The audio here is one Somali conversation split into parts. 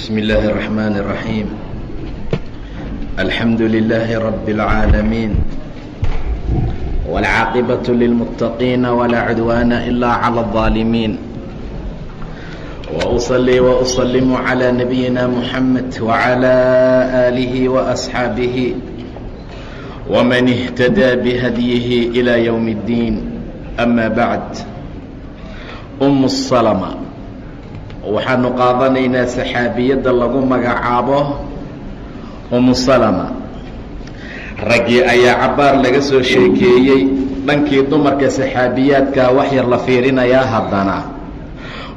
بسم الله الرحمن الرحيم. الحمد لله رب العالمين، والعاقبة للمتقين، ولا عدوان إلا على الظالمين، وأصلي وأسلم على نبينا محمد وعلى آله وأصحابه ومن اهتدى بهديه إلى يوم الدين. أما بعد، أم السلمة. Waxaanu qaadanaynaa saxaabiyadda lagu magacaabo Umu Salama. Raggii ayaa cabbaar laga soo sheekeeyey, dhankii dumarka saxaabiyaadkaa wax yar la fiirinayaa. Haddana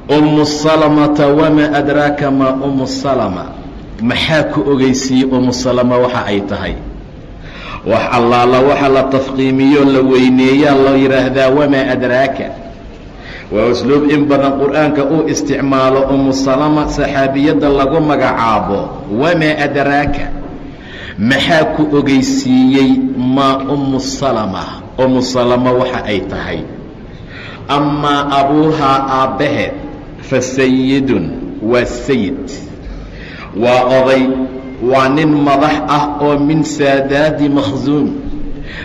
Umu Salamata, wamaa adraaka maa Umu Salama? Maxaa ku ogeysiiyey Umu Salama waxa ay tahay? Wax allaala waxa la tafqiimiyo, la weyneeyaa, loo yidhaahdaa "wamaa adraaka". Waa usluub in badan Qur-aanka uu isticmaalo. Umu Salama, saxaabiyadda lagu magacaabo, wamaa adraaka, maxaa ku ogeysiiyey, maa Umu Salama, Umu Salama waxa ay tahay? Amaa abuuhaa, aabbaheed, fa sayidun, waa sayid, waa oday, waa nin madax ah oo min saadaadi Makhsuum,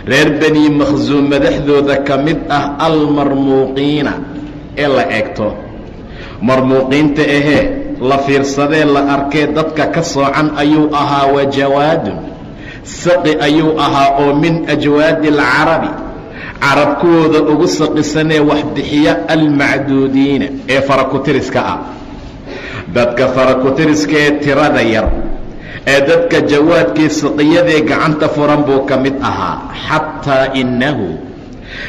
reer Bani Makhsuum madaxdooda ka mid ah, almarmuuqiina, ee la eegto, marmuuqiinta ahee la fiirsadee la arkee dadka ka soocan ayuu ahaa. Wa jawaadun, saqi ayuu ahaa oo min ajwaadi alcarabi, carab kuwooda ugu saqisanee waxbixiya, almacduudiina, ee farakutiriska ah, dadka farakutiriska ee tirada yar ee dadka jawaadkii saqiyadee gacanta furan buu ka mid ahaa. Xataa innahu,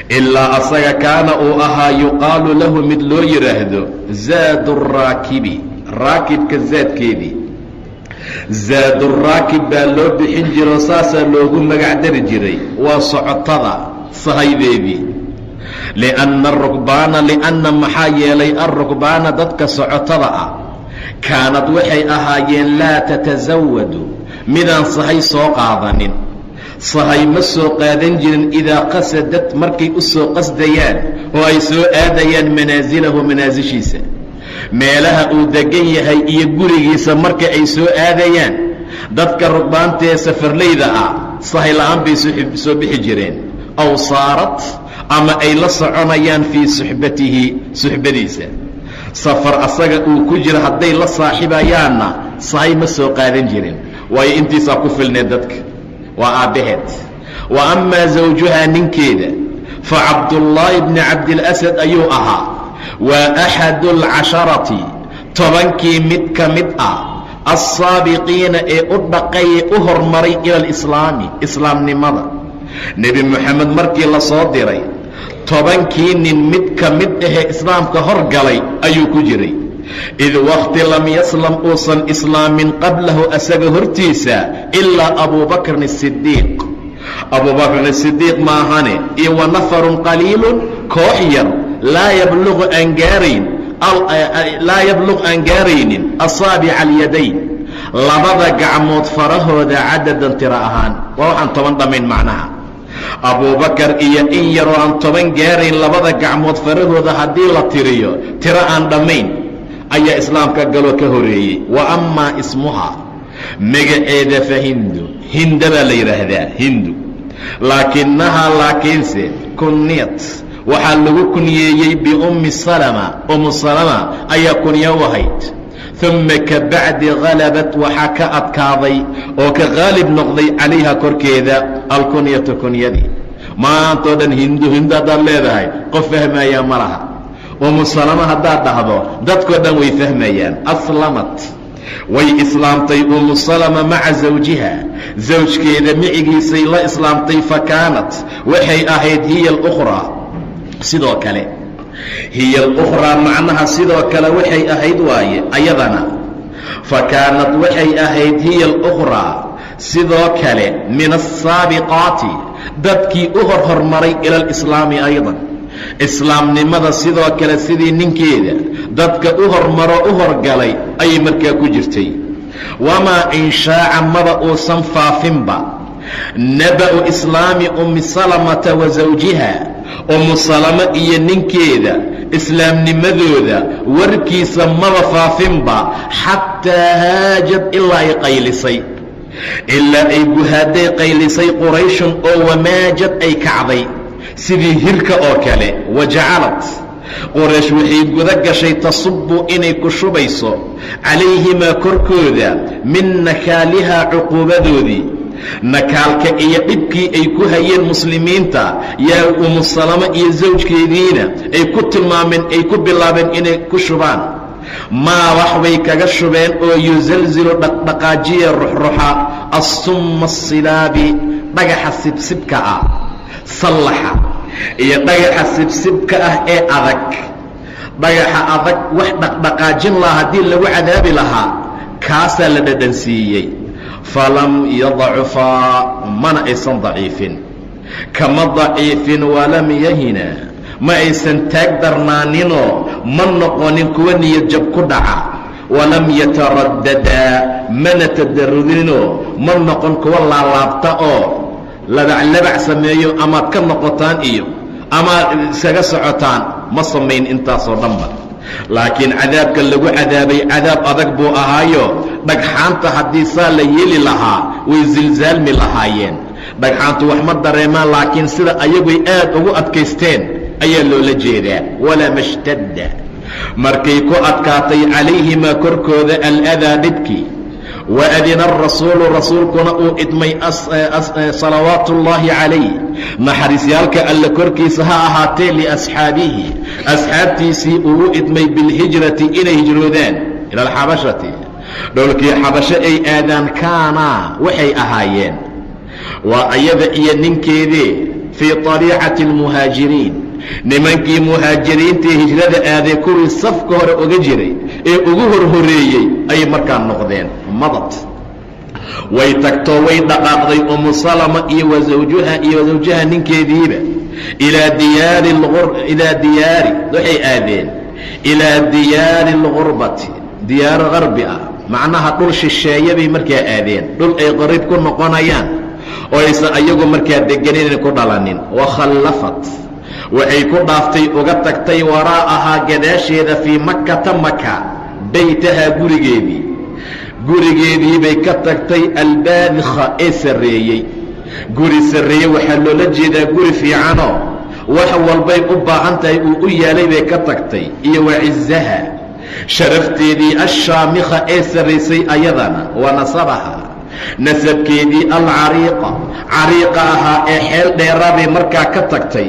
ilaa asaga, kaana uu ahaa, yuqaalu lahu, mid loo yidhaahdo zaadu raakibi, raakibka zaadkeedii, zaaduraakib baa loo bixin jiro, saasaa loogu magacdari jiray, waa socotada sahaydeedii. Lianna arukbaana, lianna, maxaa yeelay, alrukbaana, dadka socotada ah, kaanad, waxay ahaayeen, laa tatasawadu, midaan sahay soo qaadanin, sahay ma soo qaadan jirin, idaa qasadad, markay u soo qasdayaan oo ay soo aadayaan, manaasilahu, manaasishiisa, meelaha uu degan yahay iyo gurigiisa marka ay soo aadayaan. Dadka rugbaanta ee safarleyda ah sahay la'aan bay soo bixi jireen. Aw saarat, ama ay la soconayaan, fii suxbatihi, suxbadiisa, safar asaga uu ku jiro hadday la saaxiibayaanna, sahay ma soo qaadan jirin, waayo intiisaa ku filneed dadka. Waa aabbaheed. Wa amaa zawjuhaa, ninkeeda, fa Cabdullaahi bni Cabdilasad ayuu ahaa. Waa axadu alcasharati, 10kii mid ka mid ah, alsaabiqiina, ee u dhaqaye, u hormaray, ila alislaami, islaamnimada. Nebi Moxamed markii la soo diray, 10kii nin mid ka mid ahee islaamka hor galay ayuu ku jiray. Id wakti lam yaslam, uusan islaamin, qablahu, asaga hortiisa, ilaa Abuubakrin Asidiiq, Abuubakrin Asidiiq maahane, iyo wa nafarun qaliilun, koox yar, laa yabluqu, aan gaarayn, laa yabluq, aan gaaraynin, asaabica alyadayn, labada gacmood farahooda, cadadan, tiro ahaan. Waa waxaan 10 dhammayn macnaha. Abuubakar iyo in yaroo aan 10 gaarayn labada gacmood farahooda haddii la tiriyo, tiro aan dhammayn ayaa islaamka galoo ka horeeyey. Wa amaa ismuha, magaceeda, fa Hindu, Hinda baa la yidhaahdaa, Hindu. Laakinahaa, laakiinse, kunniyat, waxaa lagu kunyeeyey, biummi Salama, Umu Salama ayaa kunya u ahayd. Uma kabacdi halabat, waxaa ka adkaaday oo ka qaalib noqday, calayha, korkeeda, alkunyatu, kunyadii. Maantao dhan Hindu, Hindu haddaad leedahay, qof fahmayaa ma laha. Umu Salama haddaad dhahdo, dadkoo dhan way fahmayaan. Aslamat, way islaamtay Umu Salama, maca zawjiha, zawjkeeda micigiisay la islaamtay. Fa kaanat, waxay ahayd, hiya alukhraa, sidoo kale, hiya alukhraa, macnaha sidoo kale waxay ahayd waaye ayadana. Fa kaanat, waxay ahayd, hiya alukhraa, sidoo kale, min asaabiqaati, dadkii u hor hormaray, ila alislaami aydan, islaamnimada sidoo kale, sidii ninkeeda dadka u hormaro, u horgalay ayay markaa ku jirtay. Wamaa inshaaca, maba uusan faafinba, naba'u islaami Ummi Salamata wa zawjiha, Ummu Salama iyo ninkeeda. Islaamnimadooda warkiisa maba faafinba, xataa haajad, ilaa ay qaylisay, ilaa ay guhaaday, qaylisay Qurayshun oo wamaajad ay kacday sidii hirka oo kale. Wa jacalat Quraysh, waxay guda gashay, tasubbu, inay ku shubayso, calayhimaa, korkooda, min nakaalihaa, cuquubadoodii, nakaalka iyo dhibkii ay ku hayeen muslimiinta. Yaa Umu Salamo iyo zawjkeediina ay ku tilmaameen, ay ku bilaabeen inay ku shubaan. Maa, wax bay kaga shubeen oo yusalzilu, dhaqdhaqaajiya, ruxruxa, assumma asilaabi, dhagaxa sibsibka ah, sallaxa iyo dhagaxa sibsibka ah ee adag. Dhagaxa adag wax dhaqdhaqaajin lahaa haddii lagu cadaabi lahaa, kaasaa la dhadhansiiyey. Falam yadcufaa, mana aysan daciifin, kama daciifin. Walam yahina, ma aysan taag darnaaninoo ma noqonin kuwa niyad jab ku dhaca. Walam yataraddadaa, mana tadarudinoo ma noqon kuwa laalaabta oo labaclabac sameeyo, amaad ka noqotaan iyo amaad iskaga socotaan, ma samayn intaasoo dhanba. Laakiin cadaabka lagu cadaabay cadaab adag buu ahaayo. Dhagxaanta haddii saa la yeeli lahaa, way silsaalmi lahaayeen. Dhagxaantu wax ma dareemaan, laakiin sida ayaguy aad ugu adkaysteen ayaa loola jeedaa. Walama shtadda, markay ku adkaatay, calayhimaa, korkooda, aladaa, dhibkii, wa adina arasuulu, rasuulkuna uu idmay, salawaatu ullaahi calayh, naxariisyaalka alle korkiisa ha ahaatee, liasxaabihi, asxaabtiisii uu u idmay, bilhijrati, inay hijroodaan, ila alxabashati, dholkii xabasho ay aadaan. Kaanaa, waxay ahaayeen, waa ayada iyo ninkeedii, fii طariicati almuhaajiriin, nimankii muhaajiriintii hijrada aaday kuwii safka hore uga jiray ee ugu horhoreeyey ayay markaa noqdeen. Madad, way tagtoo way dhaqaaqday Umu Salama iyo wa zawjuha, iyo wasawjaha, ninkeediiba, ilaa diyaari ilaa diyaari, waxay aadeen ilaa diyaari اlgurbati, diyaaro qarbi ah, macnaha dhul shisheeye bay markaa aadeen, dhul ay qariib ku noqonayaan oo aysan ayagu markaa deganin, ku dhalanin. Wakhallafat, waxay ku dhaaftay, uga tagtay, waraa'ahaa, gadaasheeda, fii Makkata, Maka, baytahaa, gurigeedii. Gurigeedii bay ka tagtay, albaadikha, ee sarreeyey. Guri sarreeye waxaa loola jeedaa guri fiicanoo wax walbay u baahan tahay uu u yaalay bay ka tagtay, iyo wa cizaha, sharafteedii, ashaamikha, ee sarraysay ayadana, wa nasabaha, nasabkeedii, alcariiqa, cariiqa ahaa ee xeel dheeraa bay markaa ka tagtay.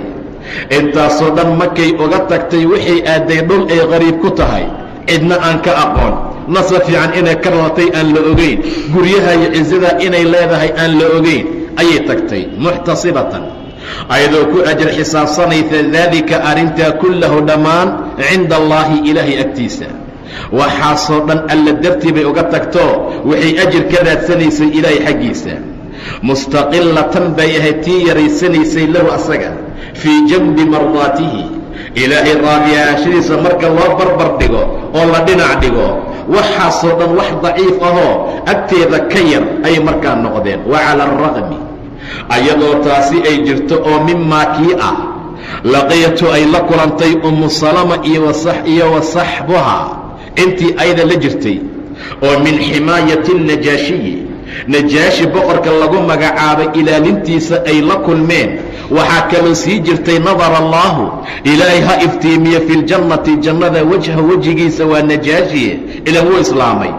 Intaasoo dhan markay uga tagtay, waxay aaday dhul ay qariib ku tahay, cidna aan ka aqoon, nasab fiican inay ka dhalatay aan la ogeyn, guryaha iyo cizada inay leedahay aan la ogeyn ayay tagtay. Muxtasibatan, ayadoo ku ajar xisaabsanaysa, daalika, arrintaa, kullahu, dhammaan, cinda allaahi, ilaahay agtiisa. Waxaasoo dhan Alla dartii bay uga tagto, waxay ajir ka raadsanaysay ilaahay xaggiisa. Mustaqilatan bay ahayd tii yaraysanaysay, lahu, asaga, fii janbi mardaatihi, ilaahay raadiyaashadiisa marka loo barbar dhigo oo la dhinac dhigo, waxaasoo dhan wax daciif ahoo agteeda ka yar ayay markaa noqdeen. Wa cala alraqmi, ayadoo taasi ay jirto oo mimaa kii ah laqiyatu, ay la kulantay Umu Salama iyo wasaxbuhaa, intii ayada la jirtay, oo min ximaayati najaashiyi, najaashi boqorka lagu magacaabay ilaalintiisa ay la kulmeen. Waxaa kaloo sii jirtay, nadara allaahu, ilaahay ha iftiimiye, fi ljannati, jannada, wajha, wejigiisa, waa najaashiye, ilan wuu islaamay.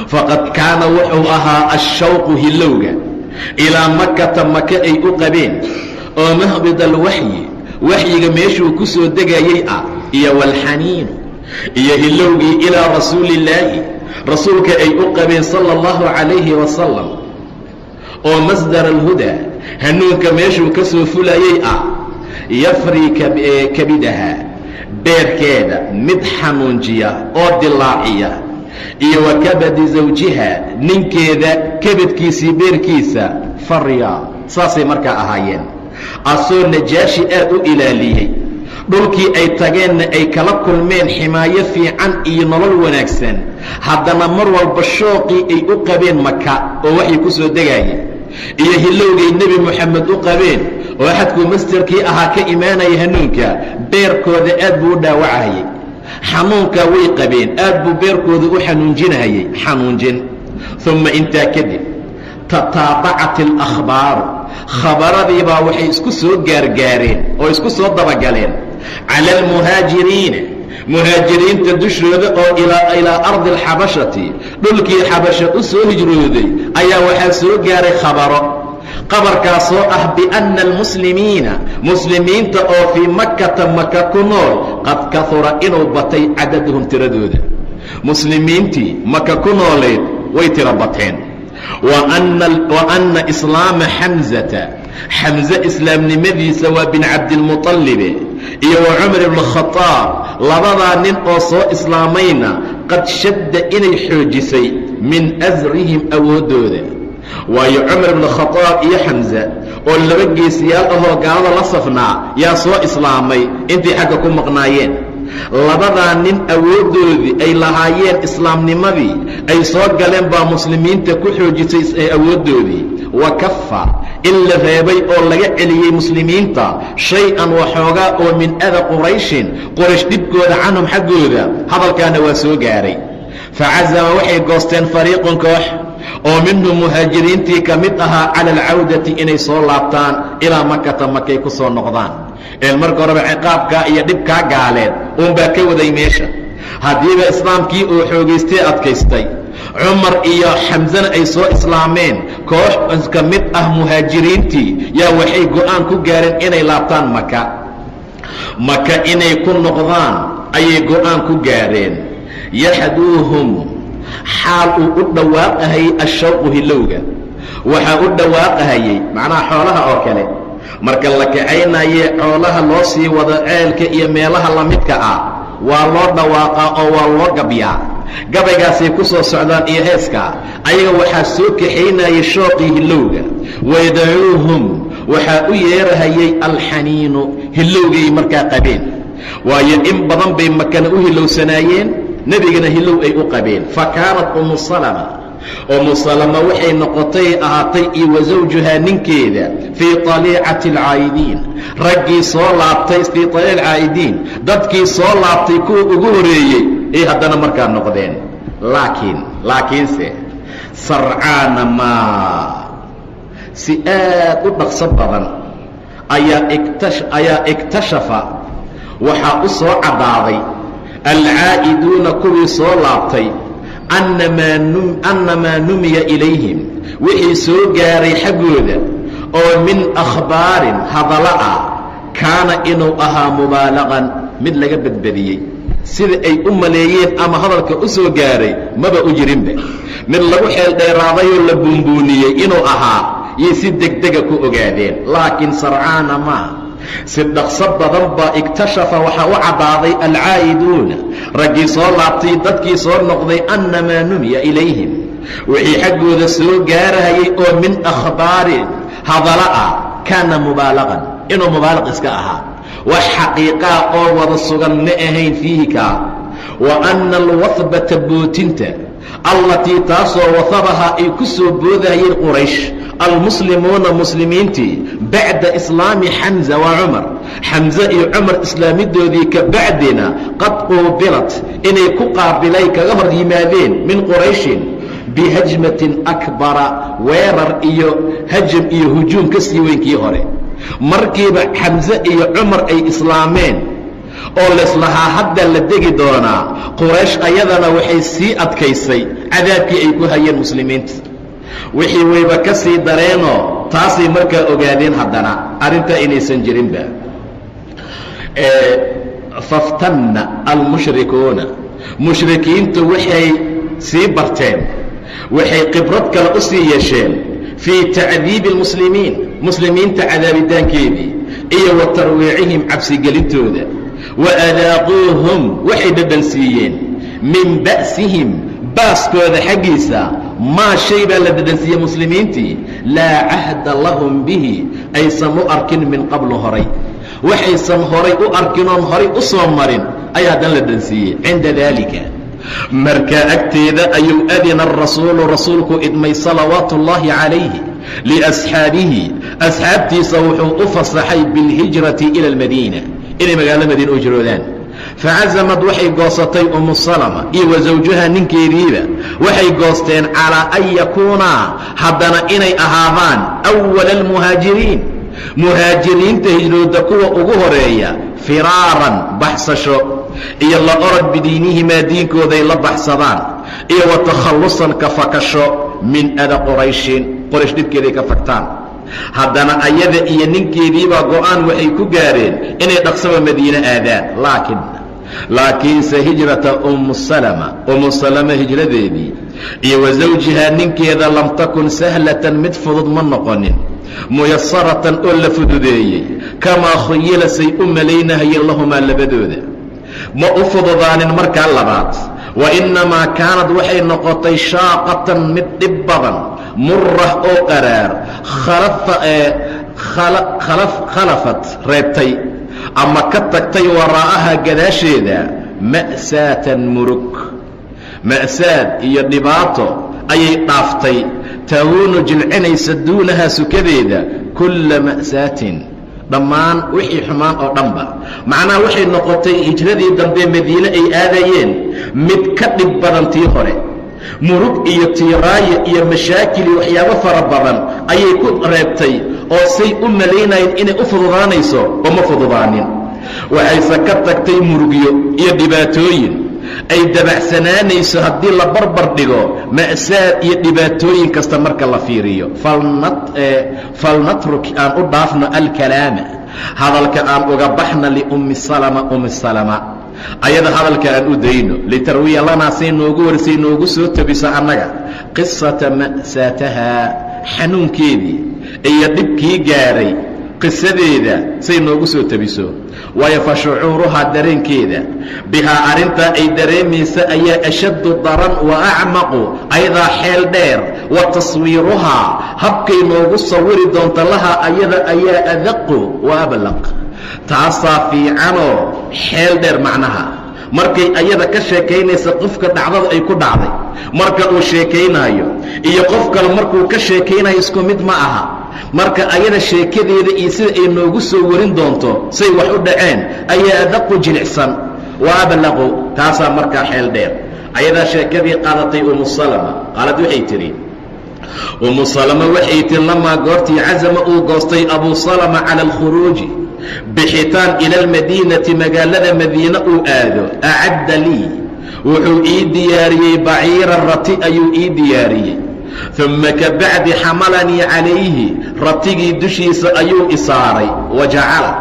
Faqad kaana, wuxuu ahaa, ashawqu, hilowga, ilaa Makata, Maka ay u qabeen, oo mahbid alwaxyi, waxyiga meeshuu ku soo degayey ah, iyo walxaniinu, iyo hilowgii, ilaa rasuulillaahi, rasuulka ay u qabeen, sala allahu calayhi wasalam, oo masdar alhudaa, hanuunka meeshuu ka soo fulayey ah, yafrii kabidaha, beerkeeda mid xanuunjiya oo dilaaciya, iyo wa kabadi zawjiha, ninkeeda kabadkiisii, beerkiisa farya. Saasay markaa ahaayeen, asoo najaashi aad u ilaaliyey, dhulkii ay tageenna ay kala kulmeen ximaayo fiican iyo nolol wanaagsan, haddana mar walba shooqii ay u qabeen Maka oo waxay ku soo degaayeen iyo hilowgay Nebi Moxamed u qabeen oo xadkuu masderkii ahaa ka imaanaya hanuunka, beerkooda aad buu u dhaawacahayey. Xanuunkaa way qabeen, aad buu beerkooda u xanuunjinahayey, xanuunjin. Uma intaa kadib tataabacat alakhbaaru, khabaradiibaa waxay isku soo gaargaareen oo isku soo dabagaleen cala almuhaajiriina, muhaajiriinta dushooda oo ilaa ardi alxabashati, dhulkii xabasha u soo hijrooday, ayaa waxaa soo gaaray khabaro. Qabarkaasoo ah bianna almuslimiina, muslimiinta oo fii makkata, maka ku nool, qad kahura, inuu batay cadaduhum, tiradooda. Muslimiintii maka ku nooleed way tiro bateen. Wa anna islaama Xamsata, Xamse islaamnimadiisa, waa bin Cabdilmuطallibe, iyo wa Cumar ibn Khadaab, labadaa nin oo soo islaamayna, qad shadda, inay xoojisay, min asrihim, awooddooda. Waayo, Cumar ibn Khadaab iyo Xamse oo laba geesiyaal ahoo gaalada la safnaa yaa soo islaamay intay xagga ku maqnaayeen. Labadaa nin awooddoodii ay lahaayeen, islaamnimadii ay soo galeen baa muslimiinta ku xoojisay awooddoodii. Wa kafa, in la reebay oo laga celiyey muslimiinta, shay-an, waxoogaa oo, min ada Qurayshin, Quraysh dhibkooda, canhum, xaggooda. Hadalkaana waa soo gaaray. Facazama, waxay goosteen, fariiqun, koox oo minhum, muhaajiriintii ka mid ahaa, cala alcawdati, inay soo laabtaan, ilaa Makata, Makay ku soo noqdaan. Een marka horeba ciqaabkaa iyo dhibkaa gaaleed uunbaa ka waday meesha. Haddiiba islaamkii uu xoogaystay, adkaystay, Cumar iyo Xamsena ay soo islaameen, koox ka mid ah muhaajiriintii yaa waxay go'aan ku gaareen inay laabtaan Maka. Maka inay ku noqdaan ayay go'aan ku gaareen. Yaxduuhum, xaal uu u dhawaaqahayey, ashawqu, hilowga waxaa u dhawaaqahayey. Macnaha, xoolaha oo kale marka la kacaynayee xoolaha loo sii wado ceelka iyo meelaha lamidka ah, waa loo dhawaaqaa oo waa loo gabyaa. Gabaygaasay ku soo socdaan iyo heeska. Ayaga waxaa soo kaxaynayay shooqii hilowga. Wayadacuuhum, waxaa u yeerahayey, alxaniinu, hilowgay markaa qabeen. Waayo, in badan bay Makana u hilowsanaayeen, nebigana hilow ay u qabeen. Fa kaanat Umu Salama, Umu Salama waxay noqotay, ahaatay, iyo wa zawjuhaa, ninkeeda, fii طaliicati alcaa'idiin, raggii soo laabtay, fii طaliic alcaa'idiin, dadkii soo laabtay kuwa ugu horeeyey ay haddana markaa noqdeen. Laakiinse sarcaana maa, si aad u dhaqso badan ayaa iktashafa, waxaa u soo caddaaday, alcaa'iduuna, kuwii soo laabtay, annamaa numiya ilayhim, wixii soo gaaray xaggooda oo min akhbaarin, hadallo ah, kaana, inuu ahaa, mubaalaqan, mid laga badbadiyey. Sida ay u maleeyeen ama hadalka u soo gaaray maba u jirinba. Mid lagu xeel dheeraadayoo la buunbuuniyey inuu ahaa yay si degdega ku ogaadeen. Laakiin sarcaana maa, si dhaqso badan baa, iktashafa, waxaa u caddaaday, alcaa'iduuna, raggii soo laabtay, dadkii soo noqday, annamaa numiya ilayhim, wixii xaggooda soo gaarahayay oo min akhbaarin, hadalo ah, kaana mubaalaqan, inuu mubaalaq iska ahaa, wax xaqiiqaa oo wada sugan ma ahayn fiihi kaa. Wa anna alwahbata, bootinta, allatii, taasoo, wahabahaa, ay ku soo boodayeen Quraysh, almuslimuuna, muslimiintii, bacda islaami Xamza wa Cumar, Xamse iyo Cumar islaamidoodii ka bacdina, qad quubilat, inay ku qaabilay, kaga hor yimaadeen, min Qurayshin bihajmatin akbara, weerar iyo hajam iyo hujuum ka sii weynkii hore. Markiiba Xamse iyo Cumar ay islaameen oo layslahaa hadda la degi doonaa, Quraysh ayadana waxay sii adkaysay cadaabkii ay ku hayeen muslimiinta. Wixii wayba ka sii dareenoo taasay markaa ogaadeen haddana arrintaa inaysan jirinba. Faftanna almushrikuuna, mushrikiintu waxay sii barteen, waxay khibrad kale u sii yeesheen, fii tacdiibi almuslimiin, muslimiinta cadaabitaankeedii, iyo wa tarwiicihim, cabsigelintooda. Wa adaaquuhum, waxay dhadhan siiyeen, min ba'sihim, baaskooda xaggiisa, maa shay baa la dhadhansiiyey muslimiintii, laa cahda lahum bihi, aysan u arkin, min qablu, horay. Waxaysan horay u arkin oon horay u soo marin ayaa haddana la dhadhansiiyey. Cinda daalika, markaa agteeda, ayuu adina arasuulu, rasuulku idmay, salawaatu ullaahi calayhi. Liasxaabihi, asxaabtiisa wuxuu u fasaxay, bilhijrati ila almadiina, inay magaalo Madiina u hijroodaan. Facazamad, waxay goosatay Umu Salama iyo wa zawjaha, ninkeediiba waxay goosteen, calaa an yakuunaa, haddana inay ahaadaan, awala almuhaajiriin, muhaajiriinta hijrooda kuwa ugu horeeya, firaaran, baxsasho iyo la orod, bidiinihimaa, diinkooday la baxsadaan, iyo wa takhallusan, ka fakasho, min ada Qurayshin, Qoraysh dhibkeeday ka fagtaan. Haddana ayada iyo ninkeediibaa go'aan waxay ku gaareen inay dhaqsaba Madiine aadaan. Laakiinse hijrata Umu Salama, Umu Salama hijradeedii iyo wa zawjihaa, ninkeeda, lam takun sahlatan, mid fudud ma noqonin, muyasaratan, oo la fududeeyey, kamaa khuyila, say u malaynahayeen, lahumaa, labadooda ma u fududaanin. Markaa labaad, wa innamaa kaanad, waxay noqotay, shaaqatan, mid dhib badan, murah, oo qaraar, khalafat, reebtay ama ka tagtay, waraa'aha, gadaasheeda, ma'saatan, murug, ma'saad iyo dhibaato ayay dhaaftay, tahuunu, jilcinaysa, duunahaa, sukadeeda, kulla ma'saatin, dhammaan wixii xumaan oo dhanba. Macnaha waxay noqotay hijradii dambe Madiine ay aadayeen mid ka dhib badan tii hore. Murug iyo tiiraayo iyo mashaakil iyo waxyaabo fara badan ayay ku reebtay, oo say u malaynayeen inay u fududaanayso oo ma fududaanin. Waxayse ka tagtay murugyo iyo dhibaatooyin ay dabacsanaanayso haddii la barbar dhigo ma'saad iyo dhibaatooyin kasta marka la fiiriyo. Falnatruk, aan u dhaafno, alkalaama, hadalka aan uga baxna, liummi Salama, Ummi Salama ayada hadalka aan u dayno, litarwiya lanaa, say noogu warisay, noogu soo tabiso annaga, qisata ma'saatahaa, xanuunkeedii iyo dhibkii gaaray qisadeeda say noogu soo tabiso. Waayo, fa shucuuruhaa, dareenkeeda, bihaa, arrintaa ay dareemaysa ayaa, ashaddu, daran, wa acmaqu, ayadaa xeel dheer, wa taswiiruhaa, habkay noogu sawiri doonta, lahaa, ayada ayaa, adaqu wa ablaq, taasaa fiicanoo xeel dheer. Macnaha markay ayada ka sheekaynaysa, qofka dhacdada ay ku dhacday marka uu sheekaynaayo iyo qof kale markuu ka sheekaynayo isku mid ma aha. Marka ayada sheekadeeda iyo sida ay noogu soo warin doonto say wax u dhaceen ayaa adaqu, jilicsan, wa ablaqu, taasaa markaa xeel dheer. Ayadaa sheekadii qaadatay Umu Salama. Qaalad, waxay tidhi Umu Salama, waxay tihi: lamaa, goortii, casama, uu goostay, Abuu Salama, cala alkhuruuji, bixitaan, ila almadiinati, magaalada Madiine uu aado, acadda lii, wuxuu ii diyaariyey, baciiran, rati ayuu ii diyaariyey. Uma kabacdi xamalanii calayhi, ratigii dushiisa ayuu isaaray. Wa jacala,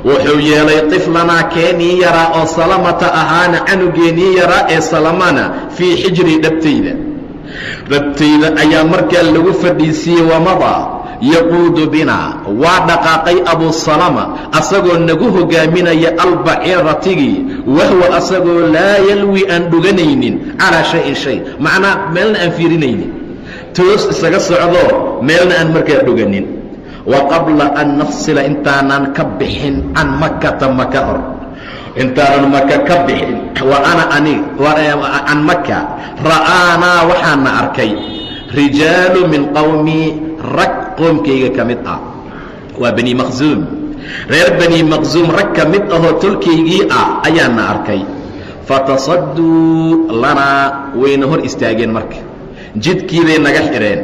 wuxuu yeelay, tiflanaa, keenii yaraa oo Salamata ahaana, canugeennii yaraa ee Salamana, fii xijrii, dhabtayda. Dhabtayda ayaa markaa lagu fadhiisiiyey. Wamadaa yaquudu binaa, waa dhaqaaqay Abuu Salama asagoo nagu hogaaminaya, albaciir, ratigii, wahwa, asagoo, laa yalwi, aan dhuganaynin, calaa shayin, shay, macnaa meelna aan fiirinaynin, toos isaga socdoo meelna aan markaa dhuganin. Wa qabla an nafsila, intaanan ka bixin, can Makata, Maka hor intaanan Maka ka bixin, wa ana, anig, can Maka, ra'aanaa, waxaana arkay, rijaalu min qowmii, rag qoomkayga ka mid ah, waa Bani Maqsuum, reer Bani Maqsuum rag ka mid ahoo tolkaygii ah ayaana arkay. Fatasadduu lanaa, wayna hor istaageen. Marka jidkiibay naga xidheen,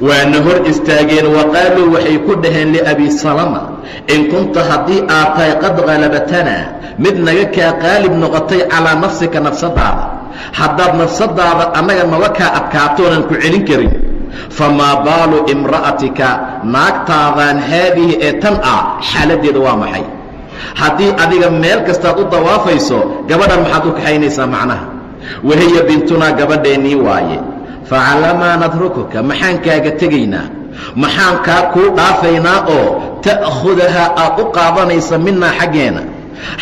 waana hor istaageen. Wa qaaluu, waxay ku dhaheen, liabi Salama: in kunta, haddii aad tahay, qad khalabatanaa, mid naga kaa qaalib noqotay, calaa nafsika, nafsadaada, haddaad nafsadaada annaga noga kaa adkaatoonan ku celin karin, famaa baalu imra'atika, naagtaadaan, haadihi, ee tan ah, xaaladdeeda waa maxay? Haddii adiga meel kastaad u dawaafayso, gabadhan maxaad u kaxaynaysaa? Macnaha, wahiya bintunaa, gabadheennii waaye. Facalamaa natrukuka, maxaan kaaga tegaynaa, maxaan kaa kuu dhaafaynaa oo ta'khudahaa, aad u qaadanaysa, minaa, xaggeena?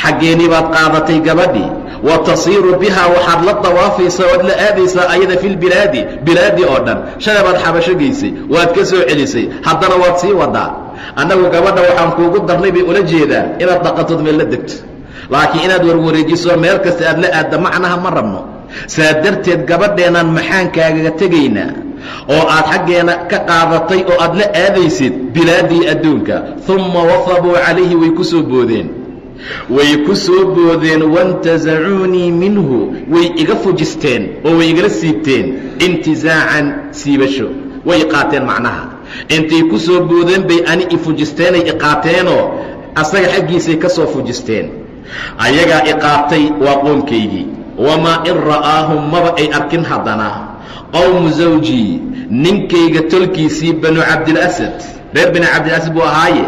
Xaggeennii baad qaadatay gabadhii. Wa tasiiru bihaa, waxaad la dawaafaysaa ood la aadaysaa ayada, filbilaadi, bilaadi oo dhan. Shalay baad xabasho geysay, waad ka soo celisay, haddana waad sii wadaa. Annagu gabadha waxaan kuugu darnay, bay ula jeedaan, inaad dhaqatood meel la degto, laakiin inaad warwareejiso meel kasta aad la aadda macnaha ma rabno. Saa darteed gabadheenaan maxaan kaagaga tegaynaa? Oo aad xaggeena ka qaadatay oo aad la aadaysid bilaadii adduunka. Uma wahabuu calayhi, way ku soo boodeen, way ku soo boodeen. Waintasacuunii minhu, way iga fujisteen oo way igala siibteen. Intizaacan, siibasho, way qaateen. Macnaha, intay ku soo boodeen bay ani i fujisteenay i qaateenoo asaga xaggiisay ka soo fujisteen. Ayagaa i qaatay, waa qoomkaygii. Wamaa in ra'aahum, maba ay arkin haddana, qowmu zawjii, ninkayga tolkiisii, Banu Cabdilasad, reer Bani Cabdilasad buu ahaaye,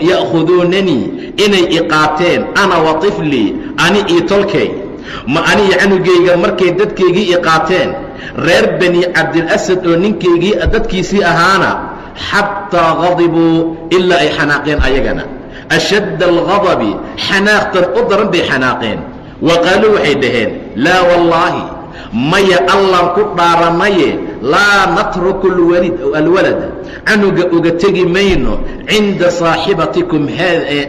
ya'khuduunanii, inay i qaateen, ana wa tiflii, ani io tolkay, ma ani iyo canugayga. Markay dadkaygii i qaateen, reer Bani Cabdilasad oo ninkaygii dadkiisii ahaana, xataa gadibuu, ilaa ay xanaaqeen ayagana, ashadda algadabi, xanaaqtan u daran bay xanaaqeen. Wa qaaluu, waxay dhaheen: "Laa wallaahi, maya, Allaan ku dhaaranaye, laa natruku alwalad, canuga uga tegi mayno, cinda saaxibatikum,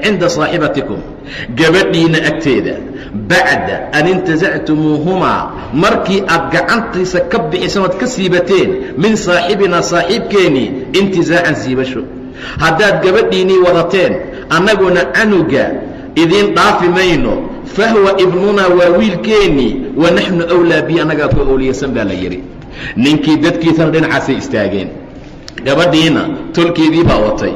cinda saaxibatikum, gabadhiina agteeda, bacda an intasactumuuhumaa, markii aad gacantiisa ka bixisan ood ka siibateen, min saaxibinaa, saaxiibkeennii, intizaacan, siibasho. Haddaad gabadhiinnii wadateen, annaguna canuga idiin dhaafi mayno. Fahuwa ibnunaa, waa wiilkeennii, wa naxnu awlaa bi, annagaa ku owliyaysan," baa la yidhi. Ninkii dadkiisana dhinacaasay istaageen, gabadhiina tolkeedii baa watay.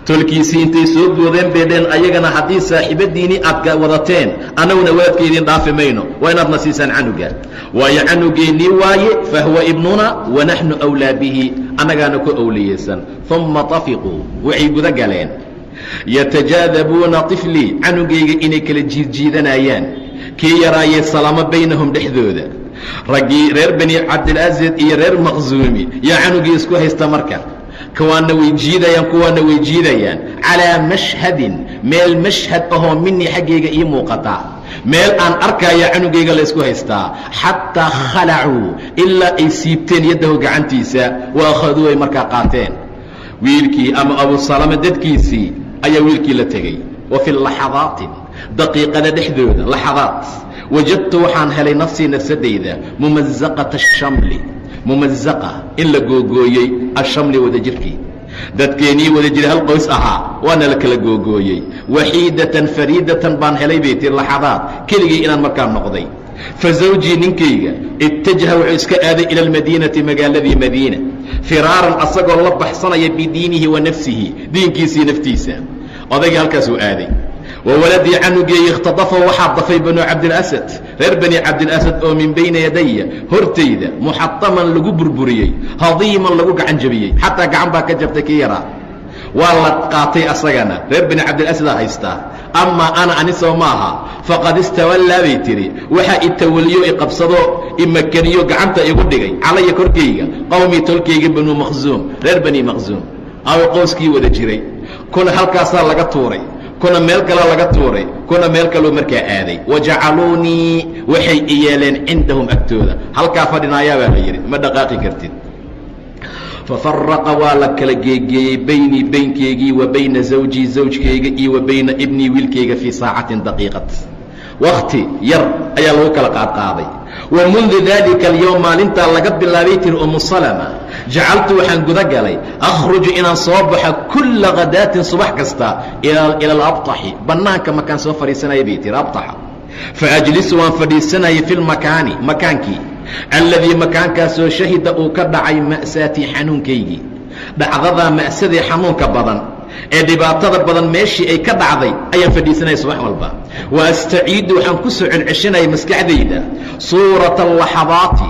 Tolkiisii intay soo boodeen bay dheen ayagana: "Haddii saaxiibadiinii aad wadateen, annaguna waladka idiin dhaafi mayno. Waa inaadna siisaan canuga, waayo canugeennii waaye. Fahuwa ibnuna wa naxnu awlaa bihi, annagaana ku owliyaysan." Uma tafiquu, waxay guda galeen, yatajaadabuuna tiflii, canugayga inay kala jiidjiidanayaan, kii yaraayee Salamo, baynahum, dhexdooda. Raggii reer Bani Cabdilasad iyo reer Maqsuumi yaa canugii isku haysta. Marka kuwaana way jiidayaan, kuwaana way jiidayaan. Calaa mashhadin, meel mashhad ahoo, minii, xaggayga ii muuqataa, meel aan arkaya canugayga la isku haystaa. Xataa khalacuu, ilaa ay siibteen, yaddahu, gacantiisa, wa akhaduu, ay markaa qaateen wiilkii. Ama Abusalama dadkiisii ayaa wiilkii la tegey. Wa fi laxadaatin, daqiiqada dhexdooda, laxadaat, wajadtu, waxaan helay, nafsii, nafsadayda, mumasaqata ashamli, mumasaqa, in la googooyey, ashamli, wadajirkii dadkeennii wada jiray, hal qoys ahaa, waana la kala googooyey. Waxiidatan fariidatan baan helay, bay tiri, laxadaad keligii inaan markaa noqday. Fa zawjii, ninkayga, ittajaha, wuxuu iska aaday, ila almadiinati, magaaladii Madiina, firaaran, asagoo la baxsanaya, bidiinihi wa nafsihi, diinkiisii naftiisa. Odaygii halkaasuu aaday. Wa waladii, canugeeyi, ikhtadafa, waxaa dafay, Banu Cabdilasad, reer Bani Cabdilasad, oo min bayna yadaya, hortayda, muxataman, lagu burburiyey, hadiiman, lagu gacan jabiyey. Xataa gacan baa ka jabtay kii yaraa. Waa la qaatay asagana, reer Bani Cabdilasadaa haystaa. Amaa ana, anisoo maaha, faqad istawallaa, bay tidhi, waxaa itawaliyo, iqabsado, imakaniyo, gacanta igu dhigay, calaya, korkayga, qowmii, tolkayga, Banu Maqsuum, reer Bani Maqsuum aw qowskii wada jiray. Kuna halkaasaa laga tuuray, kuna meel kalaa laga tuuray, kuna meel kaloo markaa aaday. Wajacaluunii, waxay i yeeleen, cindahum, agtooda. "Halkaa fadhinaayaa," baa la yidhi, "ma dhaqaaqi kartid." Fafaraqa, waa la kala geegeeyey, baynii, baynkeygii, wa bayna zawjii, zawjkayga, iyo wa bayna ibnii, wiilkayga, fii saacatin, daqiiqad, wakti yar ayaa lagu kala qaadqaaday. Wa mundu daalika alyowm, maalintaa laga bilaabay, tiri Umu Salama, jacaltu, waxaan guda galay, akhruju, inaan soo baxo, kulla khadaatin, subax kasta, ila alabtaxi, bannaanka makaan soo fadhiisanaya, bay tiri, abtaxa. Faajlisu, waan fadhiisanayay, fi lmakaani, makaankii, alladii, makaankaasoo, shahida, uu ka dhacay, ma'saatii, xanuunkaygii, dhacdadaa ma'sadii xanuunka badan ee dhibaatada badan meeshii ay ka dhacday ayaan fadhiisanaya subax walba. Wa astaciidu, waxaan ku soo celceshanaya maskaxdayda, suurata alaxadaati,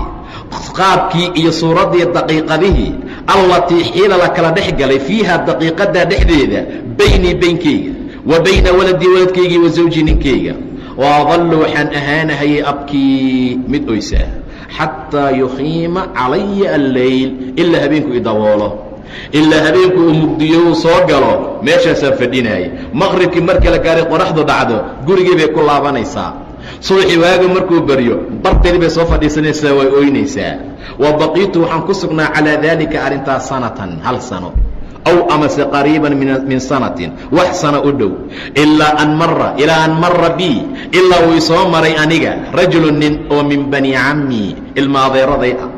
qaabkii iyo suuraddii daqiiqadihii, allatii xiila la kala dhex galay, fiiha, daqiiqadaa dhexdeeda, baynii, baynkayga, wa bayna waladii, waladkaygii, wa zawjii, ninkayga. Wa adallu, waxaan ahaanahayay, abkii, mid oysaa, xataa yukhiima calaya alleyl, ilaa habeenku i daboolo, ilaa habeenku uu mugdiyo, uu soo galo. Meeshaasaan fadhinaayay. Maqribkii marka la gaaray, qoraxdu dhacdo, gurigii bay ku laabanaysaa. Subaxii waaga markuu baryo, barteedii bay soo fadhiisanaysaa, way ooynaysaa. Wa baqiitu, waxaan ku sugnaa, calaa daalika, arrintaas, sanatan, hal sano, aw amase qariiban min sanatin, wax sano u dhow, ilaa an mara, ilaa an mara bi, ilaa uu isoo maray aniga, rajulu, nin oo min bani cammi, ilma adeeraday ah.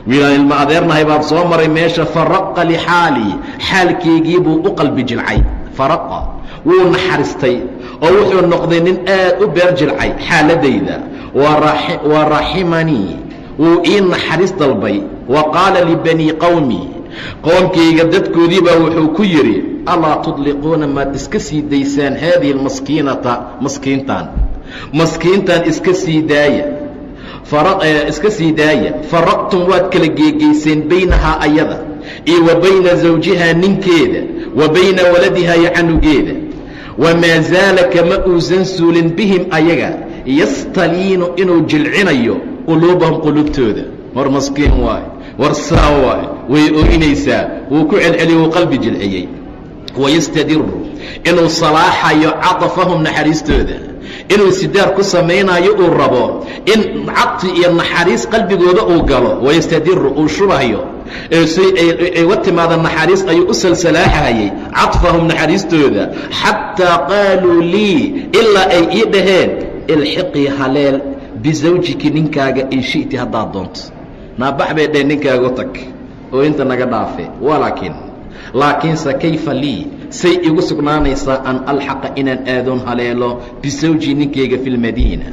Wiilaan ilma adeernahay baad soo maray meesha. Faraqa lixaalii, xaalkeygii buu u qalbi jilcay. Faraqa, wuu naxariistay oo wuxuu noqday nin aad u beer jilcay xaaladayda. Wa raximanii, wuu ii naxariis dalbay. Wa qaala libanii qowmi, qoomkayga dadkoodii baa wuxuu ku yidhi: "Alaa tudliquuna, maad iska sii daysaan, haadihi almaskiinata, maskiintan, maskiintan iska sii daaya, iska sii daaya. Faraqtum, waad kala geegeyseen, baynahaa, ayada iyo wa bayna zawjihaa, ninkeeda, wa bayna waladihaa, iyo canugeeda." Wamaa zaala, kama uusan suulin, bihim, ayaga, yastaliinu, inuu jilcinayo, quluubahum, quluubtooda. War maskiin waay, war saa waay, way oynaysaa. Wuu ku celceliyey, wuu qalbi jilciyey. Wayastadiru, inuu salaaxayo, caطafahum, naxariistooda inuu sidaar ku samaynayo, uu rabo in cadfi iyo naxariis qalbigooda uu galo. Wayastadiru, uu shubayo ee si ay uga timaada naxariis ayuu u salsalaaxayay, cadfahum, naxariistooda. Xataa qaaluu lii, ilaa ay ii dhaheen: "Ilxiqii, haleel, bisawjiki, ninkaaga, in shi'ti, haddaad doonto. Naabax," bay dhaheen, "ninkaagu tag oo inta naga dhaafe." Walaakin, laakiinse, kayfa lii, say igu sugnaanaysaa, an alxaqa, inaan aadoon haleelo, bisawjii, ninkayga, fi lmadiina,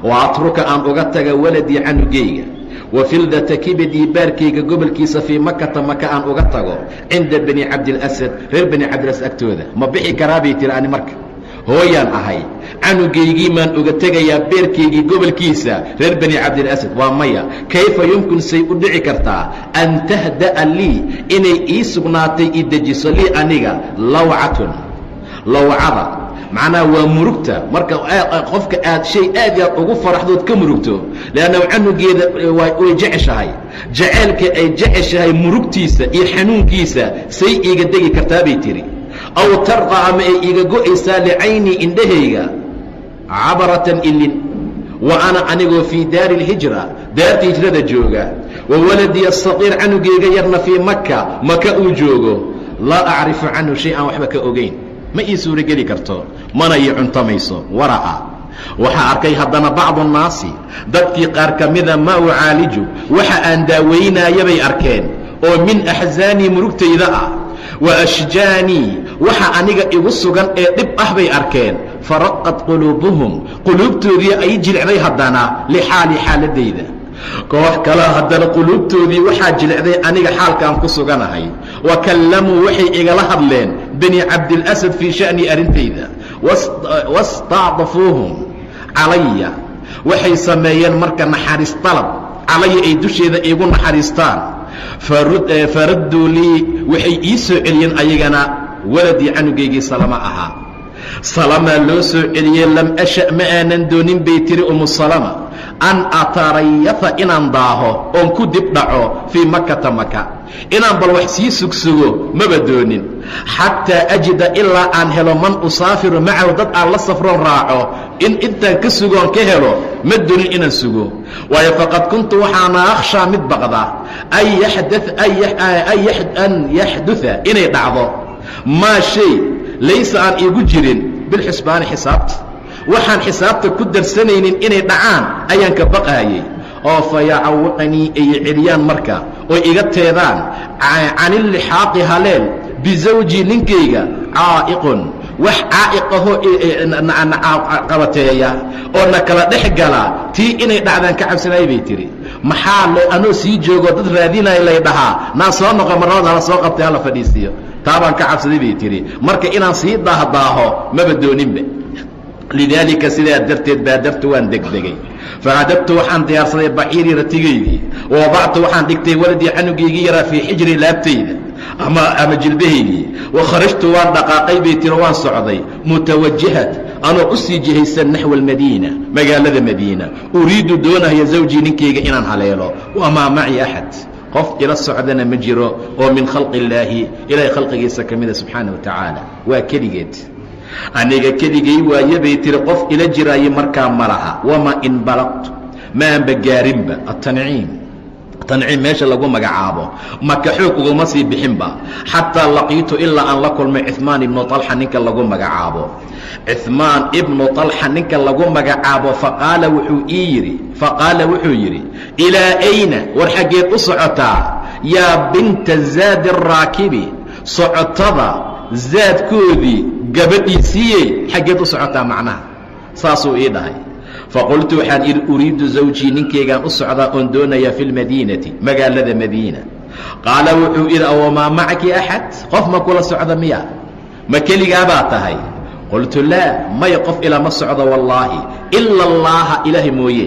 wa atruka, aan uga taga, waladii, canugayga, wa fildata kibidii, baarkayga gobolkiisa, fii Makata, Maka aan uga tago, cinda Bani Cabdilasad, reer Bani Cabdilasad agtooda? Ma bixi karaa, bay tiri. Ani marka hooyaan ahay, canugaygii maan uga tegayaa beerkaygii gobolkiisa reer Bani Cabdilasad? Waa maya. Kayfa yumkin, say u dhici kartaa, an tahda'a lii, inay ii sugnaatay, ii dejiso, lii, aniga, lawcatun? Lawcada macnaha waa murugta. Marka qofka aad shay aad iyo aad ugu faraxdood ka murugto, leanna canugeeda way jeceshahay, jaceylka ay jeceshahay murugtiisa iyo xanuunkiisa say iiga degi kartaa, bay tiri. Aw tarqa, ama ay iiga go'aysaa, licaynii, indhahayga, cabaratan, ilin, wa ana, anigoo, fii daari اlhijra, daarta hijrada jooga, wa waladii asaqiir, canugeyga yarna, fii Maka, Maka uu joogo, laa acrifu canhu shay, aan waxba ka ogeyn. Ma ii suurogeli karto, mana ii cuntamayso. Wara'a, waxaa arkay haddana, bacdu annaasi, dadkii qaar ka mida, maa ucaaliju, waxa aan daaweynaya bay arkeen oo min axzaanii, murugtayda ah, wa ashjaanii, waxa aniga igu sugan ee dhib ah bay arkeen. Faraqat quluubuhum, quluubtoodii ay jilicday haddana, lixaali, xaaladayda. Koox kalea haddana quluubtoodii waxaa jilicday aniga xaalkaan ku suganahay. Wa kallamuu, waxay igala hadleen, Bani Cabdilasad, fii sha'nii, arrintayda. Wastacdafuuhum calaya, waxay sameeyeen marka naxariis dalab, calaya, ay dusheeda iigu naxariistaan. Faradduu lii, waxay ii soo celiyeen ayagana, waladii, canugaygii Salama ahaa. Salamaa loo soo celiyey. Lam asha, ma aanan doonin, bay tiri Umu Salama, an atarayafa, inaan daaho oon ku dib dhaco, fii Makata, Maka inaan bal wax sii sugsugo maba doonin, xataa ajida, ilaa aan helo, man usaafiru macahu, dad aan la safroon raaco, in intaan ka sugoon ka helo ma doonin inaan sugo. Waayo, faqad kuntu, waxaana, akhshaa, mid baqda, an yaxduثa, inay dhacdo, maa shay laysa, aan iigu jirin, bilxisbaani, xisaabta, waxaan xisaabta ku darsanaynin inay dhacaan ayaan ka baqaayay, oo fa yacawiqanii, ay celiyaan marka oy iga teedaan, canilixaaqi, haleel, bisawji, ninkayga, caa'iqun, wax caa'iq ahoo qabateeya oo na kala dhex gala. Tii inay dhacdaan ka cabsanaya, bay tihi. Maxaa le anoo sii joogo dad raadinaya lay dhahaa, naa soo noqo, marnabad hala soo qabtay, hala fadhiisiiyo. Taa baan ka cabsaday, bay tihi. Marka inaan sii daahdaaho maba dooninba. Lidaalika, sidaa darteed, baadartu, waan degdegay. Facadadtu, waxaan diyaarsaday, baciirii, ratigaygii. Wawadactu, waxaan dhigtay, waladii, canugaygii yaraa, fii xijri, laabtayda ama jilbahaygii. Wakharajtu, waan dhaqaaqay, bay tiri, waan socday, mutawajihat, anoo u sii jihaysan, naxwa almadiina, magaalada Madiina, uriidu, doonaya, zawjii, ninkayga inaan haleelo. Wamaa maci axad, qof ila socdana ma jiro oo min khalqi illaahi, ilaahay khalqigiisa ka mida, subxaana wa tacaala. Waa keligeed, aniga keligay waaye, bay tiri, qof ila jiraaye markaa ma laha. Wamaa in balaqtu, maanba gaarinba, atanciim. Tanciim meesha lagu magacaabo Maka xoog uguma sii bixinba, xataa laqiitu, ilaa aan la kulmay Cuثmaan ibnu طalxa ninka lagu magacaabo, Cuثmaan ibnu طalxa ninka lagu magacaabo. Faqaala wuxuu ii yidhi, faqaala wuxuu yidhi: "Ilaa ayna?" War xaggeed u socotaa? "Yaa binta zaadi araakibi," socotada zaadkoodii gabadhiisiiye, xaggeed u socotaa macnaha, saasuu ii dhahay. Faqultu, waxaan idhi: "Uriidu zawjii," ninkeygaan u socdaa oon doonayaa, "fi lmadiinati," magaalada Madiina. Qaala wuxuu idhi: "Awamaa macaki axad?" Qof ma kula socda miya? Ma keligaabaa tahay? Qultu: "Laa," may, qof ilama socdo, "wallaahi, ila allaaha," Ilaahay mooye,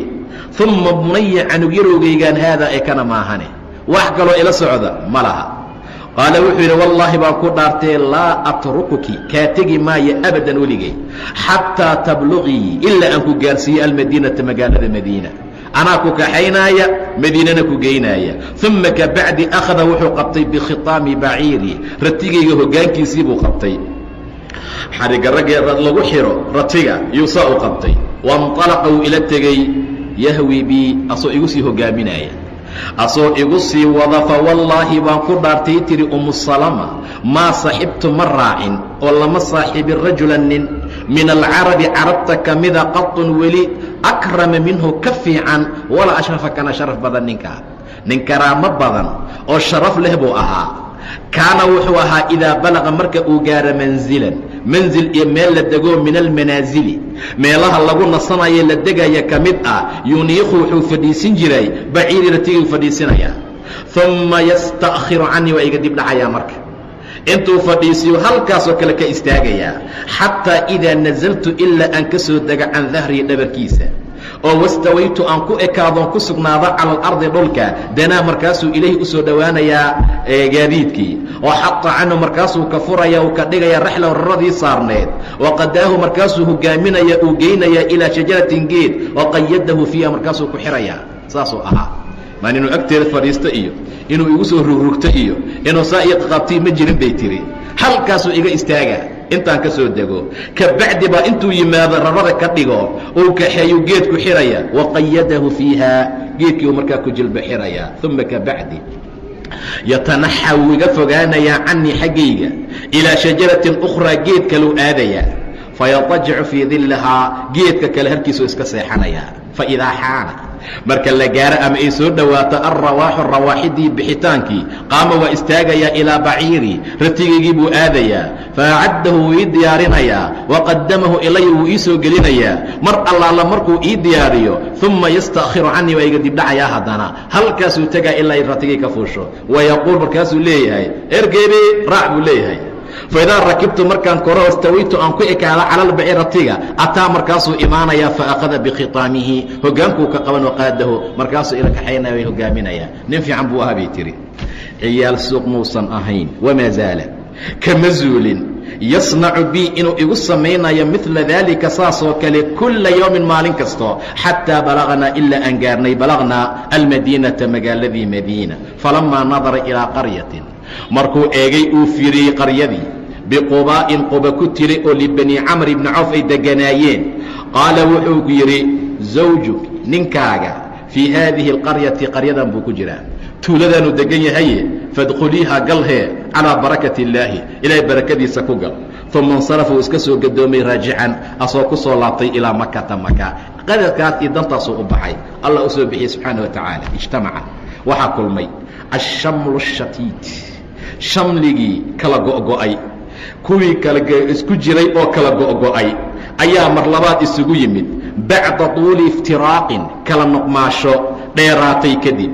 "uma bunaya," canug yarowgaygaan, "haadaa," ee kana maahane, wax kaloo ila socda ma laha. Qaala wuxuu yidhi: "Wallaahi baan ku dhaartee, laa atrukuki," kaa tegi maayo, "abadan," weligay, "xataa tablugii," ilaa aan ku gaarsiiyo, "almadiinata," magaalada Madiina. Anaa ku kaxaynaaya, Madiinana ku geynaaya. Uma kabacdi akhada, wuxuu qabtay, bikhitaami baciiri, ratigayga hoggaankiisii buu qabtay. Xarigga raggee lagu xiro ratiga yuu saa u qabtay. Waاnطalaqa, wuu ila tegey, yahwi bii, asoo igu sii hogaaminaya, asoo igu sii wada. "Fawallaahi baan ku dhaartay," tiri Umu Salama, "maa saxibtu," ma raacin oo lama saaxibin, "rajulan," nin, "min alcarabi," carabta ka mida, "qatun," weli, "akrama minhu," ka fiican, "walaa ashrafa," kana sharaf badan. Ninkaa nin karaamo badan oo sharaf leh buu ahaa. Kaana wuxuu ahaa, idaa balaqa, marka uu gaaro, manzilan, manzil iyo meel la dego, min almanaasili, meelaha lagu nasanayo la degaya ka mid ah, yuniiku, wuxuu fadhiisin jiray, baciiri, ratiguu fadhiisinayaa. Uma yasta'khiru canii, waa iga dib dhacayaa. Marka intuu fadhiisiyo halkaasoo kale ka istaagayaa, xataa idaa nasaltu, ilaa aan ka soo dego, can dahrii, dhabarkiisa, oo wastawaytu, aan ku ekaadoon ku sugnaado, cala alardi, dhulka, danaa, markaasuu ilaahi u soo dhowaanayaa gaadiidkii, oo xata canhu, markaasuu ka furaya, uu ka dhigaya, raxlahu, raradii saarneed, waqadaahu, markaasuu hogaaminaya, uu geynayaa, ilaa shajaratin, geed, oo qayadahu fiiha, markaasuu ku xirayaa. Saasuu ahaa. Maan inuu agteeda fadhiisto iyo inuu igu soo rugrugto iyo inuu saa ii qaqabtay ma jirin, bay tiri. Halkaasuu iga istaaga intaan ka soo dego. Kabacdi baa intuu yimaado rarada ka dhigo, uu kaxeeyu, geedku xiraya, waqayadahu fiiha, geedkii uu markaa ku jilba xiraya. Uma kabacdi yatanaxa, wuu iga fogaanayaa, canii, xaggayga, ilaa shajaratin ukhraa, geed kaleu aadayaa, fayatajicu fii dillahaa, geedka kale harkiisuu iska seexanayaa. Faidaa xaana, marka la gaaro ama ay soo dhowaato, alrawaaxu, rawaaxidii, bixitaankii, qaama, waa istaagayaa, ilaa baciiri, ratigaygii buu aadayaa, faacaddahu, wuu ii diyaarinayaa, waqadamahu ilaya, wuu ii soo gelinayaa. Mar allaala markuu ii diyaariyo, uma yasta'khiru canii, waa iga dibdhacayaa haddana, halkaasuu tegaa ilaa ay ratigii ka fuusho. Wayaquul, markaasuu leeyahay: "Ergebi, raac," buu leeyahay. Faidaa rakibtu, markaan koro, wastawaytu, aan ku ekaado, cala lbaci, ratiga, ataa, markaasuu imaanayaa, fa akhada bikhitaamihi, hogaankuu ka qaban, waqaadahu, markaasuu ila kaxaynaya, way hogaaminayaa. Nin fiican buu ahaa, bay tiri. Ciyaal suuq muusan ahayn. Wamaa zaala, kama zuulin, yasnacu bi, inuu igu samaynayo, midla daalika, saasoo kale, kulla yowmin, maalin kasto, xataa balagnaa, ilaa aan gaarnay, balagnaa almadiinata, magaaladii Madiina. Falamaa nadara ilaa qaryatin, markuu eegay, uu fiiriyey qaryadii, biqubaa'in, quba ku tiray, oo libani Camr ibni Cawf ay deganaayeen, qaala wuxuu yidhi: "Zawjuk," ninkaaga, "fii haadihi alqaryati," qaryadan buu ku jiraa, tuuladaanuu degan yahaye, "fadkhuliiha," galhee, "calaa barakati illaahi," Ilaahay barakadiisa ku gal. Uma insarafa, uu iska soo gadoomay, raajican, asoo ku soo laabtay, ilaa Makata, Maka. Qadarkaas iyo dantaasuu u baxay, Allah u soo bixiyey subxaana wa tacaala. Ijtamaca, waxaa kulmay, ashamlu shatiid, shamligii kala go'go'ay, kuwii kala isku jiray oo kala go'go'ay ayaa mar labaad isugu yimid, bacda tuuli iftiraaqin, kala noqmaasho dheeraatay kadib.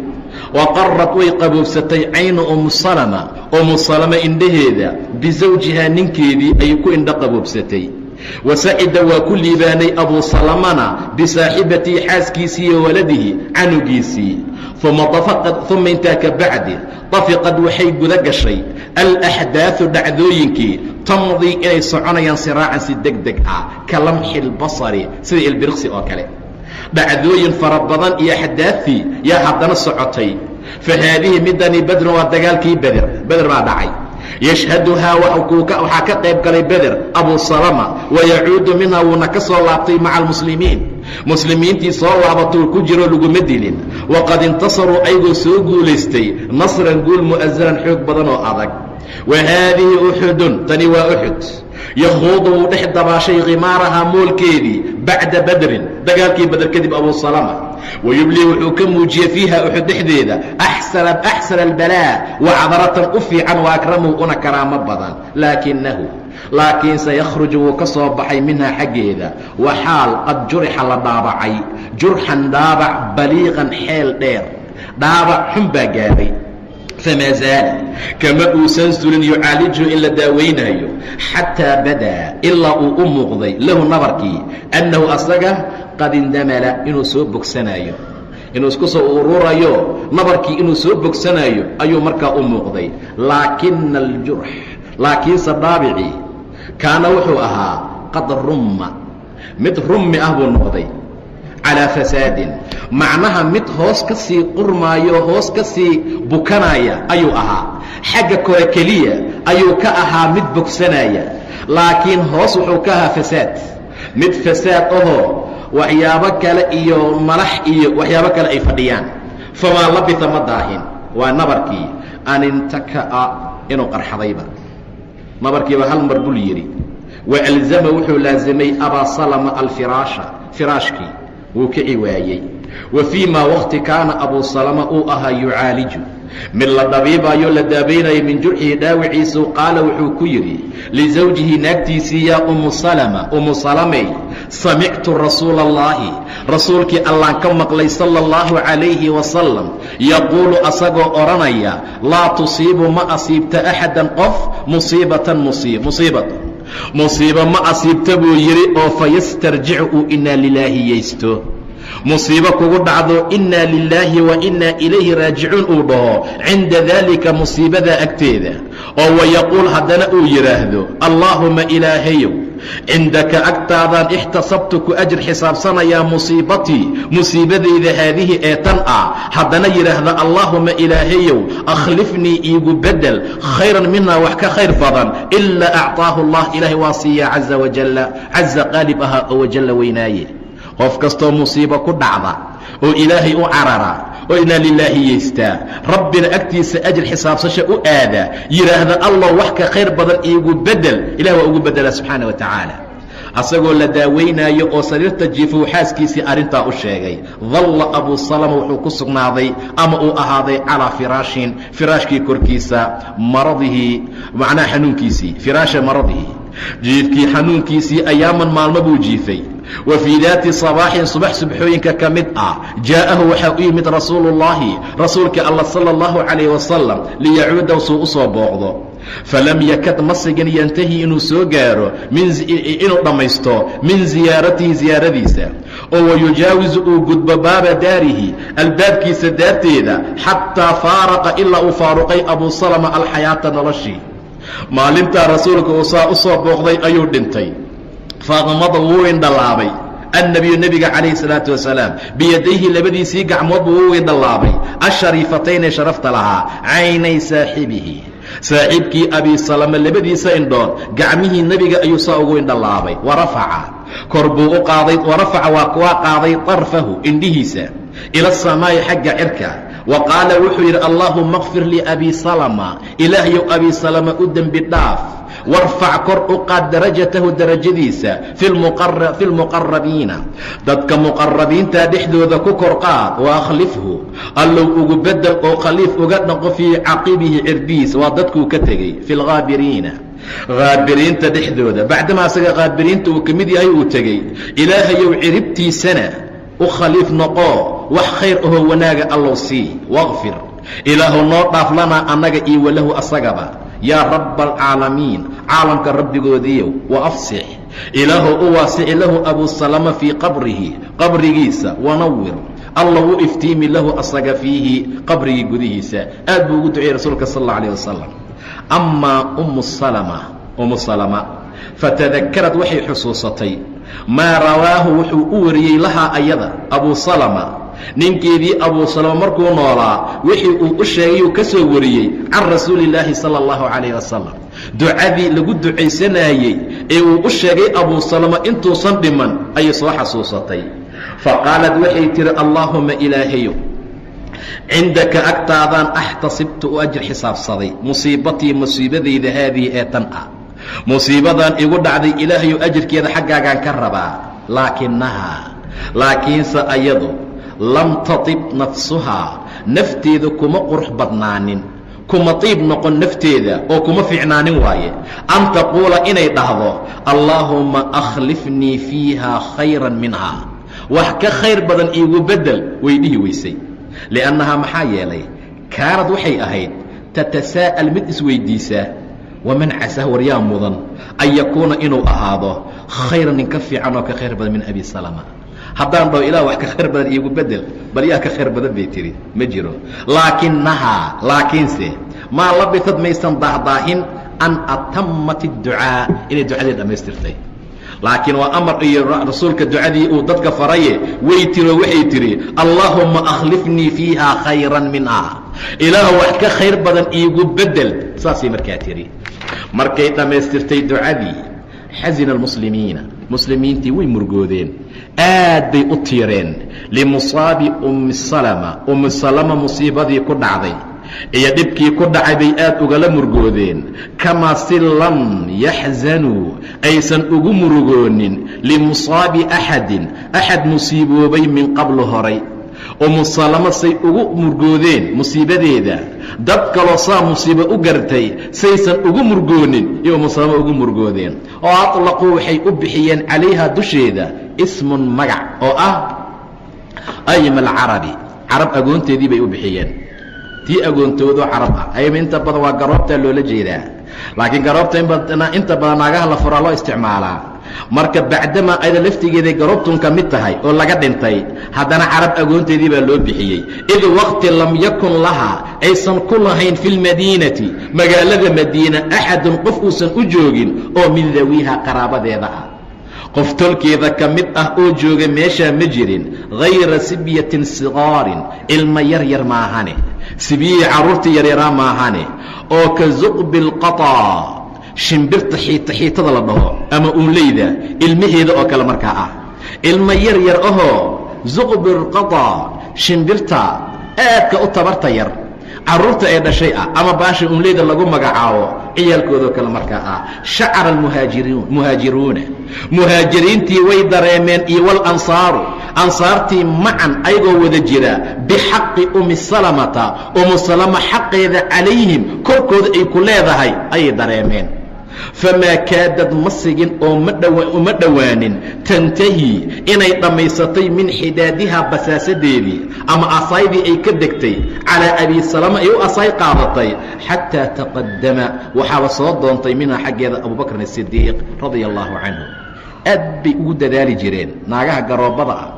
Waqarad, way qaboobsatay, caynu Umu Salama, Umu Salama indhaheeda, bisawjihaa, ninkeedii ayay ku indho qaboobsatay. Wasacida, waa ku liibaanay, Abuu Salamana, bisaaxibatihi, xaaskiisii, iyo waladihi, canugiisii. Uma dafaqad, uma intaa ka bacdi, dafiqad, waxay guda gashay, alaxdaaثu, dhacdooyinkii, tamdii, inay soconayaan, siraacan, si deg deg ah, ka lamxi اlbasari, sida ilbiriqsi oo kale. Dhacdooyin fara badan iyo axdaafii yaa haddana socotay. Fa haadihi midani Badrun, waa dagaalkii Beder. Beder baa dhacay. Yashhaduhaa, waxaa ka qayb galay Beder Abu Salama, wayacuudu minhaa, wuuna ka soo laabtay, maca almuslimiin. Muslimiintii soo laabatou ku jiro laguma dilin. Waqad intasaruu, ayagoo soo guulaystay, nasran, guul, mu'asaran, xoog badan oo adag. Wa haadihi Uxudun, tani waa Uxud. Yakhuudu, wuu dhex dabaashay, khimaarahaa, moolkeedii, bacda Badrin, dagaalkii Bader kadib, Abuu Salama. Wayublii, wuxuu ka muujiyey, fiiha, Uxud dhexdeeda, axsana albalaa wacdaratan u fiican, wa akramuhu, una karaamo badan. Laakinahu, laakiinse, yakhruju, wuu ka soo baxay, minhaa, xaggeeda, waxaal qad jurixa, la dhaabacay, jurxan, dhaabac, baliiqan, xeel dheer, dhaabac xun baa gaaray. Famaa zaala, kama uusan sulin, yucaalijhu, in la daaweynaayo, xataa badaa, ilaa uu u muuqday, lahu, nabarkii, annahu asaga qad indamala, inuu soo bogsanaayo, inuu isku soo ururayo nabarkii, inuu soo bogsanaayo ayuu markaa u muuqday. Laakina aljurx, laakiinse dhaabicii, kaana, wuxuu ahaa, qad rumma, mid rummi ah buu noqday, calaa fasaadin, macnaha mid hoos ka sii qurmaayo, hoos ka sii bukanaya ayuu ahaa. Xagga kore keliya ayuu ka ahaa mid bogsanaya, laakiin hoos wuxuu ka ahaa fasaad, mid fasaad ahoo waxyaabo kale iyo malax iyo waxyaabo kale ay fadhiyaan. Famaa labita, ma daahin, waa nabarkii, an intaka'a, inuu qarxadayba nabarkiiba hal mar bul yidhi. Wa alzama, wuxuu laasimay, Abaa Salama alfiraasha, firaashkii wuu kici waayey. Wa fii maa waqti kaana Abuu Salama uu ahaa yucaaliju, mid la dhabiibayo, la daabaynayo, min jurxihi, dhaawiciisu, qaala, wuxuu ku yidhi, lisawjihi, naagtiisii, yaa Umu Salama, Umu Salamey, samictu rasuula allaahi, rasuulkii Allaan ka maqlay, sala allahu calayhi wasalam, yaquulu, asagoo odhanaya, laa tusiibu, ma asiibta, axadan, qof, musiibatan, musiibatan, musiibo ma asiibta buu yidhi, oo fayastarjicu, uu inaa lilaahiyeysto. Musiibo kugu dhacdo, innaa lilaahi wa innaa ilayhi raajicuun uu dhaho, cinda daalika, musiibadaa agteeda, oo wayaquul, haddana uu yidhaahdo, allaahuma, Ilaahayow, cindaka, agtaadaan, ixtasabtu, ku ajir xisaabsanayaa, musiibatii, musiibadayda, haadihi, ee tan ah. Haddana yidhaahda, allaahuma, Ilaahayow, akhlifnii, iigu bedel, khayran minhaa, wax ka khayr badan, ilaa acطaahu Allah, Ilaahay waa siiyaa, caza wajalla, caza, qaalib ahaa, oo wajalla, weynaaye. Qof kastoo musiibo ku dhacda oo Ilaahay u carara oo inaa lilaahiyeystaa, Rabbina agtiisa ajir xisaabsasho u aada, yidhaahda, Allah, wax ka khayr badan iigu bedel, Ilah waa ugu beddelaa subxaana wa tacaala. Asagoo la daaweynaayo oo sariirta jiifow xaaskiisii arrintaa u sheegay. Dalla Abuu Salama, wuxuu ku sugnaaday ama uu ahaaday, calaa firaashin, firaashkii korkiisa, maradihi, macnaha xanuunkiisii, firaasha maradihi, jiifkii xanuunkiisii, ayaaman, maalmo buu jiifay. Wa fii daati sabaaxin, subax subxooyinka ka mid ah, jaa'ahu, waxaa u yimid, rasuuluullaahi, rasuulkii Alla, sala allahu calayh wasalam, liyacuuda, suu u soo booqdo. Falam yakad, ma sigin, yantahi, inuu soo gaaro, inuu dhammaysto, min ziyaaratihi, ziyaaradiisa, oo wayujaawisu, uu gudbo, baaba daarihi, albaabkiisa daarteeda, xataa faaraqa, ilaa uu faaruqay, Abuu Salama alxayaata, noloshii. Maalintaa rasuulka uu saa u soo booqday ayuu dhintay. Faaqamada, wuu indhalaabay, annabiyu, nebiga calayhi salaatu wasalaam, biyadayhi, labadiisii gacmood buu u indhalaabay, ashariifatayn, ee sharafta lahaa, caynay saaxibihi, saaxiibkii Abi Salama labadiisa indhood gacmihii nebiga ayuu saa ugu indhalaabay. Warafaca, kor buu u qaaday, warafaca, waa qaaday, طarfahu, indhihiisa, ila asamaa'i, xagga cirka. Wa qaala, wuxuu yidhi, allaahuma kfir liabi salama, Ilaahyow Abi Salama u dembi dhaaf, warfac, kor u qaad, darajatahu, darajadiisa, fi lmuqarabiina, dadka muqarabiinta dhexdooda ku kor qaad, wa akhlifhu, Allow ugu bedel oo khaliif uga dhaqo, fii caqibihi, cirbihiisa, waa dadkuu ka tegey, fi lghaabiriina, haabiriinta dhexdooda. Bacdamaa asaga haabiriinta uu ka mid yahay uu tegey, Ilaahayow ciribtiisana u khaliif noqoo, wax khayr ahoo wanaaga Allow sii. Waqfir, Ilaahu noo dhaaf, lanaa, annaga iyo, walahu, asagaba, yaa rabba alcaalamiin, caalamka rabbigoodiiyow. Wa afsix, Ilaahu u waasici, lahu, Abuu Salama, fii qabrihi, qabrigiisa, wanawir, Alla u iftiimi, lahu, asaga, fiihi, qabrigii gudihiisa. Aad buu ugu duceyey rasuulka sal alla alayh wasalam. Amaa Ummu Salama, Ummu Salama, fatadakarad, waxay xusuusatay, maa rawaahu, wuxuu u wariyey, lahaa, ayada, Abuu Salama, ninkeedii Abuu Salama markuu noolaa wixii uu u sheegay uu ka soo wariyey, can rasuuli illaahi sala allahu calayh wasalam, ducadii lagu ducaysanaayey ee uu u sheegay Abuu Salama intuusan dhiman ayay soo xasuusatay. Faqaalad waxay tihi, "Allaahuma, Ilaahayow, cindaka, agtaadaan, axtasibtu, u ajir xisaabsaday, musiibatii, musiibadayda, haadihi, ee tan ah, musiibadan igu dhacday, Ilaahayow, ajirkeeda xaggaagaan ka rabaa. Laakinahaa, laakiinse ayadu, lam tatib nafsuhaa, nafteeda kuma qurux badnaanin, kuma tiib noqon nafteeda oo kuma fiicnaanin waaye, an taquula, inay dhahdo, 'Allaahumma akhlifnii fiiha khayran minhaa, wax ka khayr badan iigu beddel.' Way dhihi weysay. Liannahaa, maxaa yeelay, kaanad, waxay ahayd, tatasaa'al, mid isweydiisa, waman casah, waryaa mudan, an yakuuna, inuu ahaado, khayran, nin ka fiican oo ka khayr badan, min Abi Salama? Haddaan dhaho, 'Ilaah, wax ka khayr badan iigu bedel,' bal yaa ka khayr badan bay tihi? Ma jiro. Laakinahaa, laakiinse, maa labisad, maysan daahdaahin, an atamat idducaa, inay ducadii dhammaystirtay. Laakiin waa amar iyo rasuulka ducadii uu dadka faraye. Way tiro, waxay tihi, "Allaahumma akhlifnii fiiha khayran minha, Ilaah, wax ka khayr badan iigu bedel." Saasay markaa tihi. Markay dhammaystirtay ducadii, xasina almuslimiina, muslimiintii way murgoodeen, aad bay u tiireen, limusaabi Ummi Salama, Ummi Salama musiibadii ku dhacday iyo dhibkii ku dhacay bay aad ugala murgoodeen, kamaa si lam yaxzanuu, aysan ugu murugoonin, limusaabi axadin, axad musiiboobay, min qablu, horay. Umu Salama say ugu murgoodeen musiibadeeda, dad kaloo saa musiibo u gartay saysan ugu murgoonin iyo Umu Salama ugu murgoodeen. Oo aطlaquu, waxay u bixiyeen, calayhaa, dusheeda, ismun, magac oo ah ayma alcarabi, Carab agoonteedii bay u bixiyeen, tii agoontoodoo Carab ah. Ayma inta badan waa garoobtaa loola jeedaa, laakiin garoobta inta badan naagaha la furaa loo isticmaalaa. Marka bacdamaa ayada laftigeeday garoobtun ka mid tahay oo laga dhintay, haddana Carab agoonteedii baa loo bixiyey. Id waqti lam yakun lahaa, aysan ku lahayn, fi lmadiinati, magaalada Madiina, axadun, qof uusan u joogin oo min dawiiha, qaraabadeeda ah. Qof tolkeeda ka mid ah oo jooga meeshaa ma jirin, hayra sibyatin sigaarin, ilmo yar yar maahane, sibiyihii, carruurtii yaryaraa maahane, oo ka zuqbi alqataa, shimbirta xiita xiitada la dhaho ama uunleyda ilmaheeda oo kale markaa ah, ilmo yar yar ahoo zuqbi alqataa, shimbirta aadka u tabarta yar carruurta ee dhashay ah, ama baasha uunleyda lagu magacaabo ciyaalkoodoo kale markaa ah. Shacara almuhaajiriun, muhaajiruuna, muhaajiriintii way dareemeen, iyo walansaaru, ansaartii, macan, ayagoo wada jira, bixaqi Umi Salamata, Umu Salama xaqeeda, calayhim, korkooda ay ku leedahay ayay dareemeen. Famaa kaadad, ma sigin oo uma dhowaanin, tantahi, inay dhammaysatay, min xidaadihaa, basaasadeedii ama asaydii ay ka degtay, calaa Abi Salama ay u asaay qaadatay, xataa taqadama, waxaaba soo doontay, minhaa, xaggeeda, Abubakrin Asidiiq radia allaahu canhu. Aad bay ugu dadaali jireen naagaha garoobbada ah,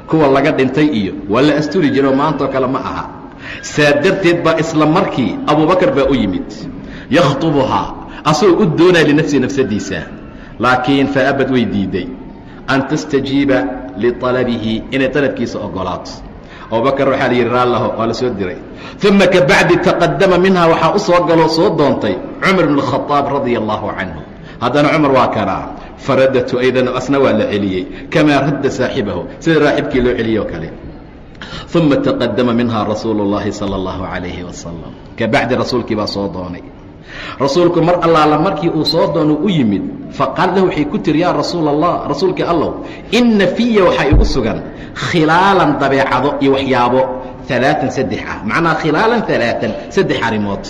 kuwa laga dhintay iyo waa la asturi jireo, maantoo kale ma aha. Saa darteed baa isla markii Abubakar baa u yimid, yakhtubuhaa, asagoo u doonaya, linafsihi, nafsadiisa. Laakiin faabad, way diiday, an tastajiiba liطalabihi, inay dalabkiisa ogolaato. Abubakar waxaa la yidhi, raallaho, waa la soo diray. Uma kabacdi taqadama minhaa, waxaa u soo galoo soo doontay Cumar bn الkhadaab radia allahu canhu. Haddana Cumar waa kanaa. Faradatu aydan, asna waa la celiyey, kamaa radda saaxibahu, sida raaxibkii loo celiyey oo kale. Uma taqadama minhaa rasuulu اllahi salى اllahu عalayhi wasalam. Kabacdi rasuulkii baa soo doonay. Rasuulku mar allaala markii uu soo doono u yimid, faqaal lahu, waxay ku tiri, "Yaa rasuul Allah, rasuulkii Allow, inna fiya, waxaa igu sugan, khilaalan, dabeecado iyo waxyaabo, alaaan, saddex ah, macnaa khilaalan alaaan, saddex arrimood,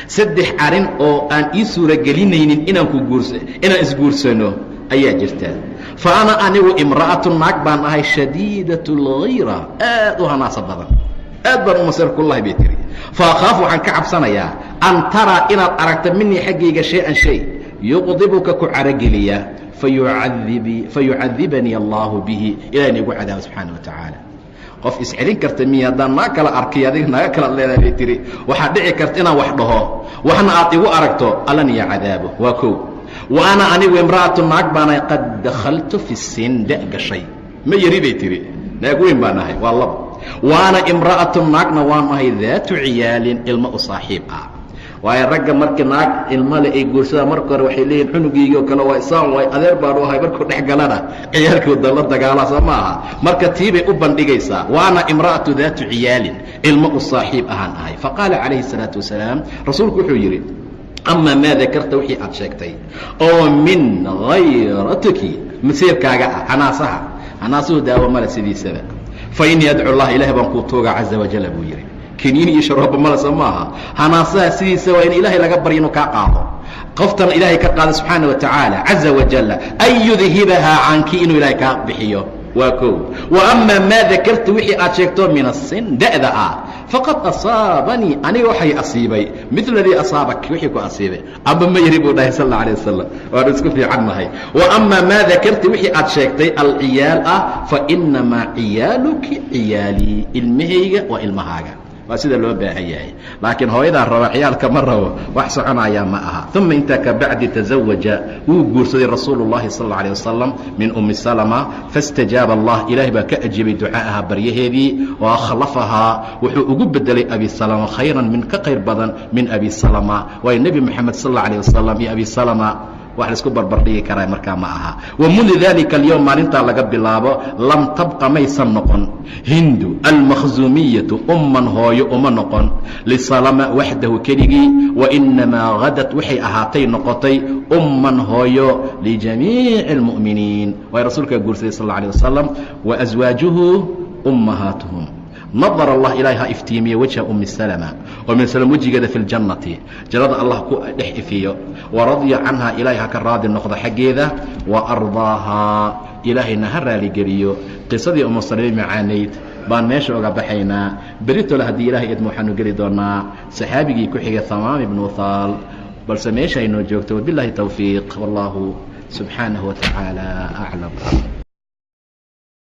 saddex arrin oo aan ii suuragelinaynin inaan ku guurs inaan isguursano ayaa jirta. Fa ana, anigu, imra'atu, naag baan ahay, shadiidat اlghayra, aad u hanaasa badan, aad baan u masir kullahay," bay tiri. "Fa akhaafu, waxaan ka cabsanayaa, an taraa, inaad aragta, minii, xaggayga, shay-an, shay, yuqdibuka, ku carogeliya, fayucadibanii allaahu bihi, ilahna igu cadaabo subxaana wa tacaala. Qof iscelin karta miya? Haddaan naa kala arkay, adiga naaga kalaad leedahay," bay tiri, "waxaa dhici karta inaan wax dhaho, waxna aad igu aragto, allana iyo cadaabo." Waa kow. "Wa ana, anigu, imra'atu, naag baanahay, qad dakhaltu fi sin, da gashay, ma yari," bay tiri, "naag weyn baan ahay." Waa labo. "Wa ana imra'atu, naagna waan ahay, daatu ciyaalin, ilmo u saaxiib ah." Waayo ragga marka naag ilmale ay guursadaan marka hore waxay leeyihin cunugiygoo kale waa isaan, waay adeer baanu ahay. Markuu dhex galana ciyaalkooda la dagaalaa, soo ma aha? Marka tii bay u bandhigaysaa. Wa ana imra'atu daatu ciyaalin, ilmo u saaxiib ahaan ahay. Faqaala calayhi الsalaatu wasalaam, rasuulku wuxuu yidhi: "Amaa maa dakarta, wixii aad sheegtay oo min hayratiki, masiirkaaga ah, hanaasaha, hanaasuhu daawo male sidiisaba, fa innii adcu allah, ilaah baan kuu tuugaa, caza wajala," buu yidhi. Kiniini iyo sharooba male, soo maaha? Hanaasaha sidiisa waa in ilaahay laga baryo inuu kaa qaado, qoftana ilaahay ka qaado subxaana wa tacaala, caza wajalla an yudhibahaa canki, inuu ilaahay kaa bixiyo. Waa kow. Wa amaa maa dakarta, wixii aad sheegto min asin, da'da ah, faqad asaabanii, aniga waxay asiibay mil ladii asaabak, wixii ku asiibay amba ma yiri, buu dhahay sal alla alay wasalam. Waanu isku fiican nahay. Wa amaa maa dakarta, wixii aad sheegtay alciyaal ah, fa inamaa ciyaaluki ciyaalii, ilmahayga waa ilmahaaga. Waa sida loo baahan yahay. Laakiin hooyadaa raba, ciyaalka ma rabo, wax soconayaa ma aha. Uma intaa ka bacdi taزawaja, wuu guursaday rasuulu اllahi sal اlla alيه wasalam min umi salama. Faاstajaaba allah, ilaahay baa ka ajiibay ducaaha, baryaheedii, wa akhlafahaa, wuxuu ugu bedelay abi salama khayran min, ka khayr badan min abi salama. Waayo nebi moxamed sal اlla alيه wasalam iyo abi salama wax laisku barbardhigi karaa markaa ma aha. Wa mundu dalika alyowm, maalintaa laga bilaabo, lam tabqa, maysan noqon Hindu almakhzuumiyatu umman, hooyo uma noqon lisalama waxdahu, keligii. Wainamaa hadat, waxay ahaatay, noqotay umman, hooyo lijamiici اlmu'miniin. Waay rasuulkaa guursaday sal اlla alيه wasalam, wa aswaajuhu ummahaatuhum. Nadar allah, ilaahay ha iftiimiye wajha umi salama, umi salama wejigeeda, fi ljannati, jannada allah ku dhex ifiyo. Waradya canha, ilaahay ha ka raadi noqdo xaggeeda. Wa ardaahaa, ilaahayna ha raaligeliyo. Qisadii umu salame macaanayd baan meesha oga baxaynaa. Beritole haddii ilaahay idmo waxaanu geli doonaa saxaabigii ku xigay, Hamaam ibnu Uthaal. Balse meesha aynoo joogto. Wabiاllahi towfiiq, wallahu subxaanahu wa tacaala aclam.